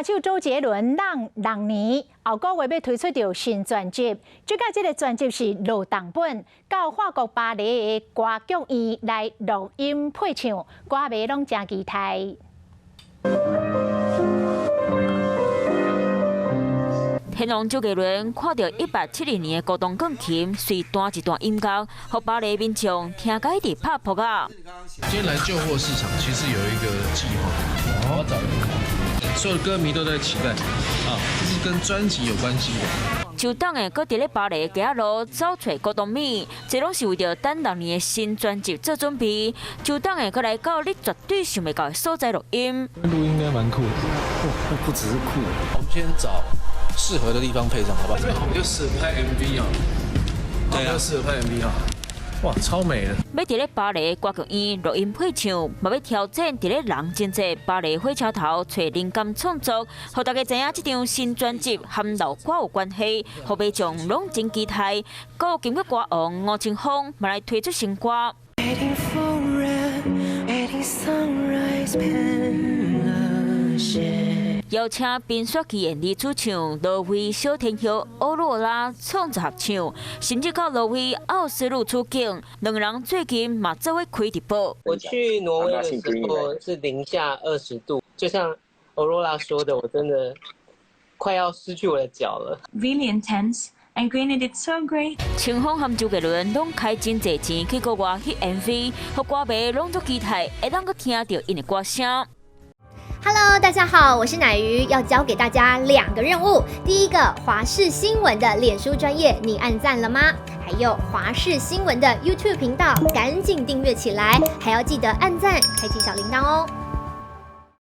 歌手周杰倫湳6年後個月欲推出著新專輯，這擺這个專輯是落重本，到法國巴黎的歌劇院來錄音配唱，歌迷攏誠期待。天王周杰倫看著172年的古董鋼琴，隨彈一段音樂，予巴黎民眾聽甲一直拍噗仔。今天來舊貨市場，其實有一個計劃，我找所有的歌迷都在期待啊，這是跟專輯有關係的。周董的閣佇咧巴黎街仔路走揣古董物，這攏是為著等6年的新專輯做準備。周董的閣來到你絕對想袂到的所在錄音。錄音應該蠻酷的，不只是酷。我們先找適合的地方配上，好不好？這邊好就適合拍 MV 哦，對啊，適合拍 MV 哈。哇，超美的！欲佇咧巴黎歌劇院錄音配唱，嘛欲挑戰佇咧人真濟巴黎火車頭揣靈感創作，予大家知影這張新專輯和老歌有關係，予民眾攏真期待。閣有金曲歌王吳青峰嘛來推出新歌。 Waiting for a, waiting sunrise 騙了誰邀請冰雪奇緣女主唱挪威小天后歐若拉創作合唱，甚至到挪威奧斯陸取景，兩人最近嘛做伙開直播。我去挪威的時候是零下20度，就像歐若拉說的，我真的快要失去我的腳了。 Really intense. And Greenie did so great。青峰和周杰倫攏開真濟錢去國外翕 MV，予歌迷攏足期待，會當閣聽著𪜶的歌聲。 Hello，大家好，我是乃瑜，要交給大家兩個任務。第一個，華視新聞的臉書專頁，你按讚了嗎？還有華視新聞的 YouTube 頻道，趕緊訂閱起來，還要記得按讚，開啟小鈴鐺哦。